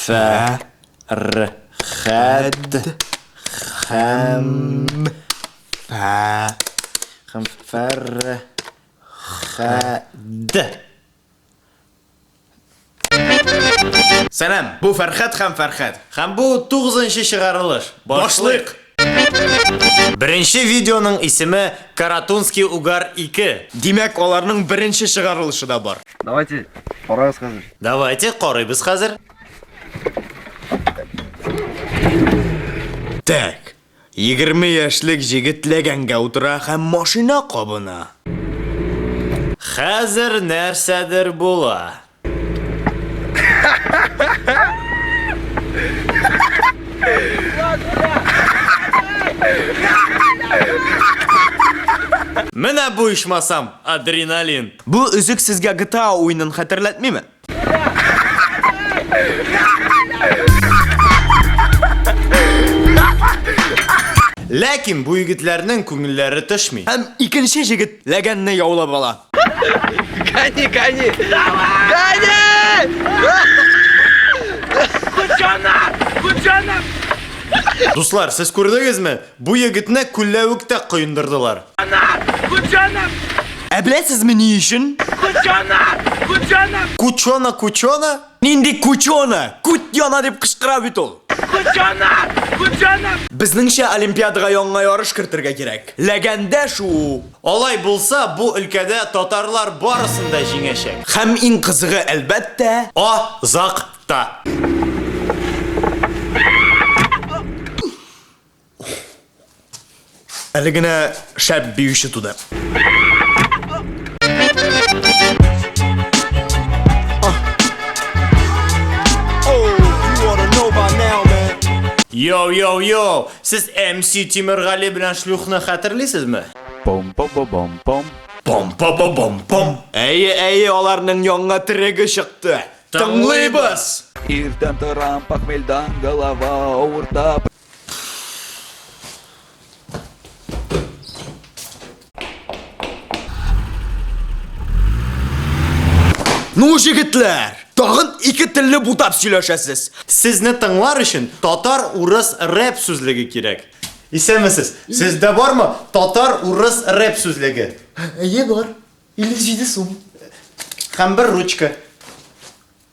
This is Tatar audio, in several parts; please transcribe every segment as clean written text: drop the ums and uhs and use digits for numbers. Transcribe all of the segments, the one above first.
Фә Р Хәд Хәм Фә Хәм Фәр Хәд. Сәлам, бу Фәрхәд һәм Фәрхәд. Һәм бу тугызынчы чыгарылыш. Башлыйк! Беренче видеоның исеме Каратунский угар 2. Димәк, аларның беренче чыгарылышы да бар. Давайте, карагыз хәзер. Давайте, карыйбыз хәзер. Так, 20 яшьлек җегет ләгәнгә утыра һәм машина кабына. Хәзер нәрсәдер була. Менә бу ичмасам, адреналин. Бу өзек сезгә GTA уенын хәтерләтмиме? Ләкин бу егетләрнең күңелләре төшми. Һәм икенче җегет ләгәнне яулап ала. Гони, гони! Гони! Дуслар, сез күрдегезме? Бу егетне күлләвектә коендырдылар. Ә беләсезме ни өчен? Кучона, кучона? Нинди кучона? Күт яна дип кычкыра бит ул. Безнеңчә Олимпиадага яңа ярыш кертергә кирәк. Ләгәндә шуу. Алай булса, бу өлкәдә татарлар барысын да җиңәчәк. Һәм иң кызыгы, әлбәттә, А зак та. Әле генә шәп биюче туды. Йоу, йоу, йоу! Сез MC Тимергали белән Шлюхны хәтерлисезме? Пом-пом-пом-пом. Пом-пом-пом-пом. Әйе, әйе, аларның яңа трегы чыкты. Тыңлыйбыз! Иртән торам, похмельдан голова авырта. Ну, җегетләр, тагын ике телне бутап сөйләшәсез. Сезне тыңлар өчен татар-урыс рэп сүзлеге кирәк. Исәнмесез. Сездә бармы татар-урыс рэп сүзлеге? Әйе, бар. 57 сум. Һәм бер ручка.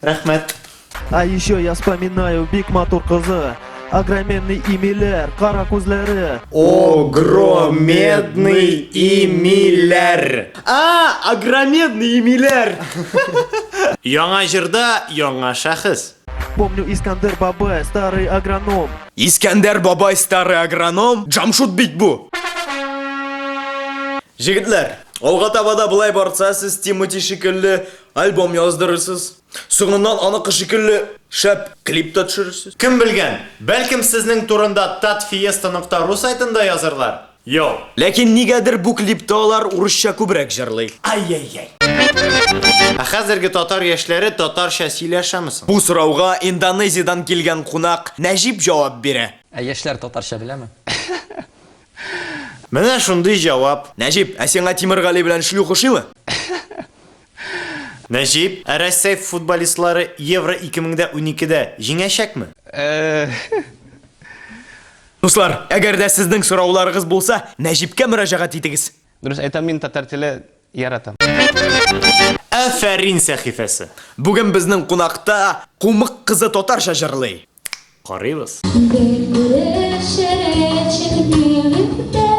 Рәхмәт. А еще я вспоминаю бик матур кызы, Огроменный имиләр, кара күзләре. Огромедный имиләр. А, огромедный имиләр. Яңа җырда яңа шәхес. Помню Искандер бабай, старый агроном. Искәндәр бабай старый агроном, Джамшут бит бу. Җегетләр, алга таба да болай барса, сез Тимоти шикелле альбом яздырырсыз. Соңыннан аныкы шикелле шәп клип та төшерерсез. Кем белгән, бәлкем сезнең турында татfiesta.ru сайтында язырлар. Йоу! Ләкин нигәдер бу клипта алар урысча күбрәк җырлый. Ай-яй-яй. Ә хәзерге татар яшьләре татарча сөйләшәме соң? Бу сорауга Индонезиядән килгән кунак Нәҗип җавап бирә. Ә яшьләр татарча беләме? Менә шундый җавап. Нәҗип, ә сиңа Тимергали белән шлюх ошыймы? Нәҗип, ә Рәсәй футболистлары Евро 2012-дә җиңәчәкме? Дуслар, әгәр дә сезнең сорауларыгыз булса, Нәҗипкә мөрәҗәгать итегез. Дөрес әйтәм, мин татар теле яратам. Афәрин сәхифәсе. Бүген безнең кунакта Кумык кызы татарча җырлый. Карыйбыз. Бер күрешер өчен тез,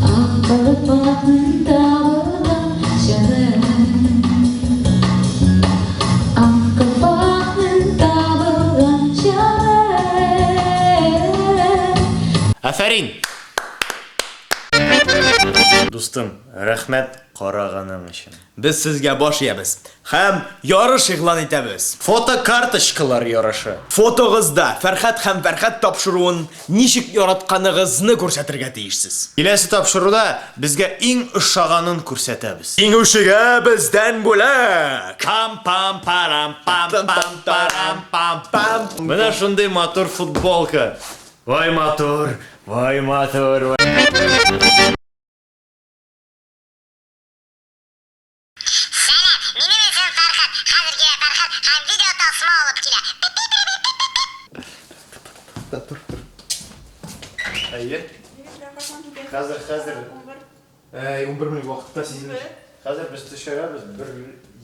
Ак калфакның табылган чагы. Ак калфакның табылган чагы. Афәрин! Дустым, рәхмәт караганың өчен. Без сезгә баш иябез һәм ярыш игълан итәбез. Фотокарточкалар ярышы. Фотогызда Фәрхәд һәм Фәрхәд тапшыруын ничек яратканыгызны күрсәтергә тиешсез. Киләсе тапшыруда безгә иң ошаганын күрсәтәбез. Җиңүчегә бездән бүләк! Пам-пам парам пам-пам парам пам-пам. Менә шундый матур футболка. Вай матур, вай матур. Сәлам, минем исемем Фәрхәд. Хәзер килә Фәрхәд һәм Тасма алып килә. Әйе. Хәзер, хәзер. Әй, 11 минут вакытта сизелми. Хәзер без төшерәбез бер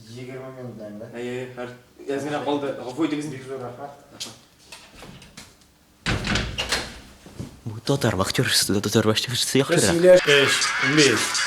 20 минуттан да. Әй, әй, әз генә калды. Гафу итегез. Бик зур рәхмәт. Бу татар вахтершысы, татар вахтершысы яхшырак. 3, 15.